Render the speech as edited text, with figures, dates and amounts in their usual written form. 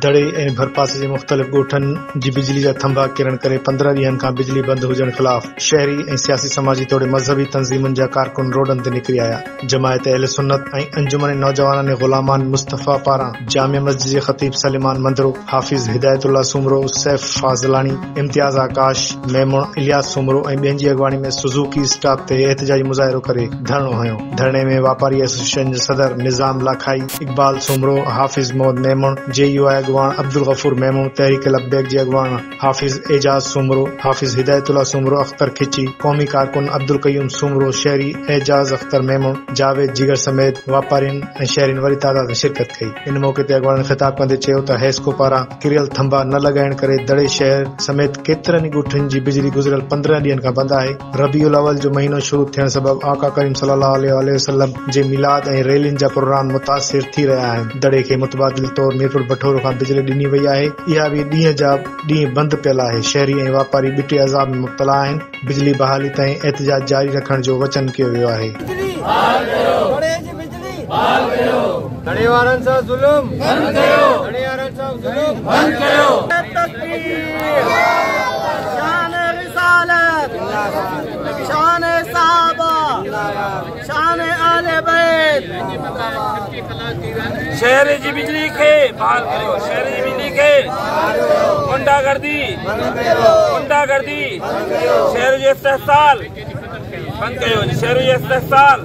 دڙي ۽ ڀرپاسي جي مختلف ڳوٺن جي بجلي جا ٿنڀا ڪرڻ ڪري 15 ڏينهن کان بجلي بند هجڻ خلاف شهري ۽ سياسي سماجي توڙي مذهبي تنظيمن جا ڪارڪن روڊن تي نڪري آيا. جماعت اهل سنت ۽ انجمن نوجوانان غلامان مصطفيٰ پاران جامع مسجد جي خطيب سليمان منڌرو، حافظ هدايت الله سومرو، سيف فاضلاڻي، امتياز آڪاش ميمڻ، الياس سومرو ۽ ٻين جي اڳواڻي ۾ سوزوڪي اسٽاپ تي احتجاجي مظاهرو ڪري ڌرڻو هنيو. ڌرڻي ۾ واپاري ايسوسيئيشن جي صدر نظام لاکائي، اقبال سومرو، حافظ محمد ميمڻ، جي يو آء اڳواڻ عبدالغفور ميمڻ، تحريڪ لبيڪ جي اڳواڻ حافظ اعجاز سومرو، حافظ هدايت الله سومرو، اختر کچي، قومي ڪارڪن عبدالقيوم سومرو، شهري اعجاز اختر ميمڻ، جاويد جگر سميت واپارين ۽ شهرين وڏي تعداد ۾ شرڪت ڪئي. ان موقعي تي اڳواڻن خطاب ڪندي چيو ته حيسڪو پاران ڪريل ٿنڀا نه لڳائڻ ڪري دڙي شهر سميت ڪيترن ئي ڳوٺن جي بجلي گذريل 15 ڏينهن کان بند آهي. ربيع الاول جو مهينو شروع ٿيڻ سبب آقا ڪريم صلي الله عليه واٰله وسلم جي ميلاد ۽ ريلين جا پروگرام متاثر ٿي رهيا آهن. دڙي کي متبادل طور ميرپور بٺورو کان بجلي ڏني وئي آهي، اها به ڏينهن جا ڏينهن بند پيل آهي. شهري ۽ واپاري ٻٽي عذاب ۾ مبتلا آهن. بجلي بحالي تائين احتجاج جاري رکڻ جو وچن ڪيو ويو آهي. بجلي بحال ڪيو دڙي جي بجلي بحال ڪيو دڙي وارن سان ظلم بند ڪيو دڙي وارن سان ظلم بند ڪيو. تڪبير شان رسالت شان صحابه شان اهل بيت. شهر جي بجلي کي بحال ڪريو شهر جي بجلي کي غنڊا گردي غنڊا گردي شهر جو استحصال بند ڪيو وڃي شهر جو استحصال.